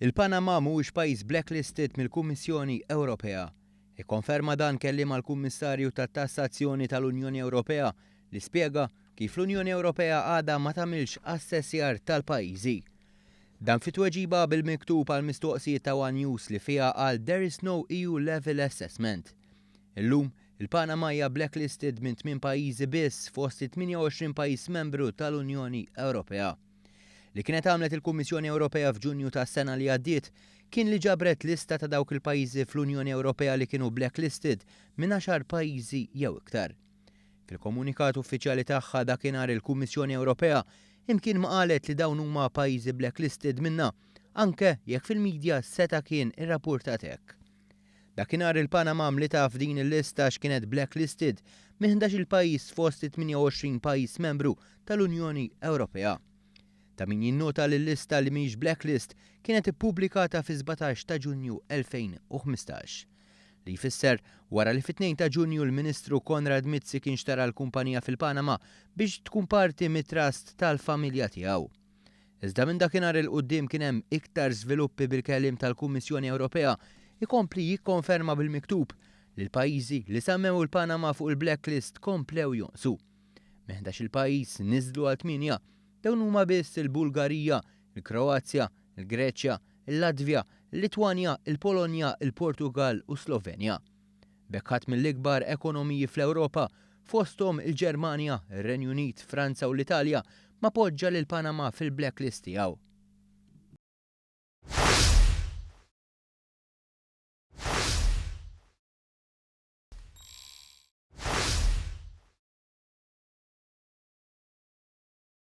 Il-Panama mhuwiex pajjiż blacklisted mill-Kummissjoni Ewropea. Ikkonferma dan kelliem għall-Kummissarju tat-Tassazzjoni tal-Unjoni Ewropea li spjega kif l-Unjoni Ewropea għadha ma tagħmilx assessjar tal-pajjiżi. Dan fi tweġiba bil-miktub għal mistoqsijiet ta' One News li fiha qal there is no EU level assessment. Illum, il-Panama hija blacklisted minn tmien pajjiżi biss fost it-28 pajjiż membru tal-Unjoni Ewropea. Li kienet għamlet il-Kummissjoni Ewropea f'Ġunju tas-sena li għaddiet kien li ġabret lista ta' dawk il-pajjiżi fl-Unjoni Ewropea li kienu blacklisted minn għaxar pajjiżi jew iktar. Fil-komunikat uffiċjali tagħha dakinhar il-Kummissjoni Ewropea imkien ma qalet li dawn huma pajjiżi blacklisted minnha, anke jekk fil-midja seta' kien irrappurtat hekk. Dakinhar il-Panama mlitha f'din il-lista għax kienet blacklisted minn 11-il pajjiż fost it-28 pajjiż membru tal-Unjoni Ewropea. Ta' min jinnota li l-lista li mhix blacklist kienet ippubblikata fi-17 ta' Ġunju 2015. Li jfisser wara li fit-2 ta' Ġunju l-Ministru Konrad Mizzi kien xtara l-kumpanija fil-Panama biex tkun parti mit-trust tal-familja tiegħu. Iżda minn dakinhar 'il quddiem kien hemm iktar żviluppi bil-kelliem tal-Kummissjoni Ewropea jkompli jikkonferma bil-miktub li l-pajjiżi li semmew il-Panama fuq il-blacklist komplew jonqsu. Minn 11-il pajjiż niżlu għal tmienja. Dawn huma biss il-Bulgarija, il-Kroazja, il-Greċja, il-Latvja, il-Litwanja, il-Polonja, il-Portugall u Slovenja. B'hekk ħadd mill-ikbar ekonomiji fl-Ewropa, fosthom il-Ġermanja, ir-Renju Unit, Franza u l-Italja, ma poġġa lil Panama fil-blacklist tiegħu.